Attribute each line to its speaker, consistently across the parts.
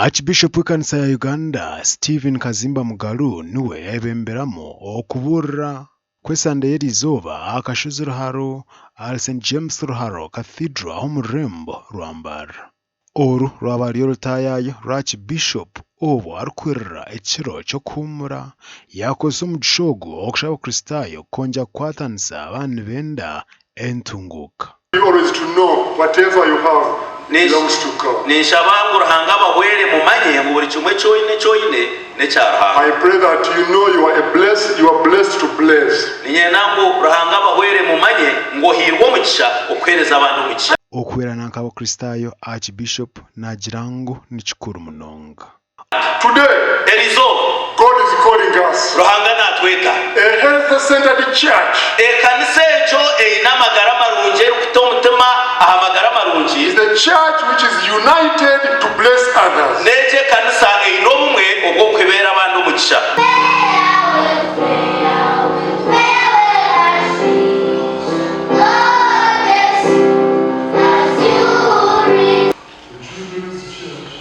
Speaker 1: Archbishop w'ekanisa ya Uganda, Stephen Kazimba Mugalu niwe yayebemberamu okubuurira kw'esande y'eriizooba aha kashozi Ruharo ahari Saint James Ruharo Cathedral ah'omu rurembo rwa Mbarara. Oru rwaba ruri orutaayaayo rwa Archbishop obwo arikwirira ekiro ky'okuhuumura yaakozesa omugisha ogu okushaba abakristaayo kwongyera kukwatanisa baaba nibenda entunguuka.
Speaker 2: Ninshaba ngu Ruhanga abahwere mumanye ngu buri kimwe eki oine eki oine n'ekya Ruhanga. Niinyenda ngu Ruhanga abahwere mumanye ngu ohairwe omugisha okuheereza abandi omugisha.
Speaker 1: Okuhwerana nk'Abakristaayo, Archbishop naagira ngu ni kikuru munonga.
Speaker 3: Today,
Speaker 2: Erizooba,
Speaker 3: God is calling us.
Speaker 2: Ruhanga natweta.
Speaker 3: A health centered church.
Speaker 2: Ekanisa egyo eine amagara marungi erikuta omutima aha magara marungi.
Speaker 3: Is the church which is united to bless others.
Speaker 2: N'egyo ekanisa eine obumwe obw'okuhebeera abandi omugisha.
Speaker 4: The children's church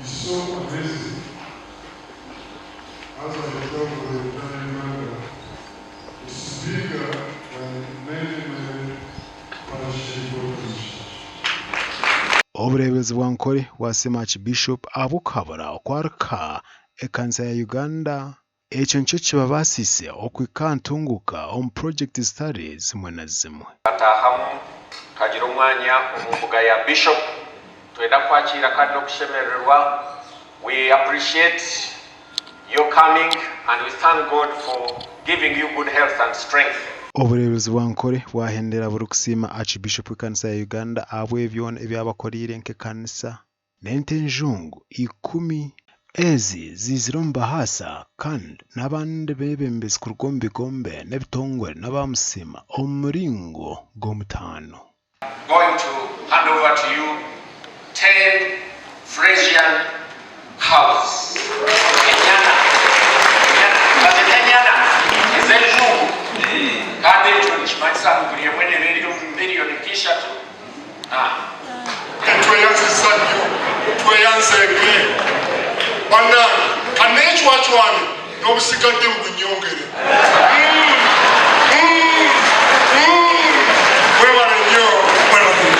Speaker 4: is so amazing as I travel the entire Uganda, it's bigger than many many parish headquarters church.
Speaker 1: Obureeberezi bwa Nkore bwasiima Archbishop ahabw'okuhabura oku arikuha ekanisa ya Uganda. Ekyo nikyo kibabaasiise okuhika aha ntunguuka omu purogyekiti zitari zimwe na zimwe.
Speaker 5: Twataahamu tukagira omwanya omu mbuga ya Bishop. Twenda kukwakiira kandi n'okushemerererwa. We appreciate your coming and we thank God for giving you good health and strength.
Speaker 1: Obureeberezi bwa Nkore bwahendera burikusiima Archbishop w'ekanisa ya Uganda ahabw'ebi byona ebi abakoreire nk'ekanisa. N'ente enjungu ikumi. Ezi ziizire omu bahaasa kandi n'abandi beebembezi kuruga omu bigombe n'ebitongore n'abaamusiima omu muringo gw'omutaano.
Speaker 5: Going to hand over to you 10 Fresian cows. Enyana, enyana, bazita enyana ez'enjungu. Kandi ekyo nikimanyisa ngu buri emwe neeba eri omu miriyoni nk'ishatu. Ah.
Speaker 4: Tweyanzizza nnyo tweyanzeege bannange kanneecwacwane n'obusigadde mubunyongere Mwebale nnyo mwebale nnyo.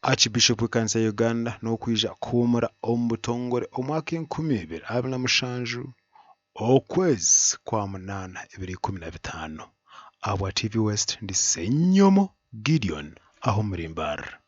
Speaker 1: Archbishop w'ekanisa ya Uganda n'okwija kuhuumura omu butongore omwaka 2027 okwezi kwa munaana ebiro 15. Ahabwa TV West ndi Ssenyomo Gideon aha omuri Mbarara.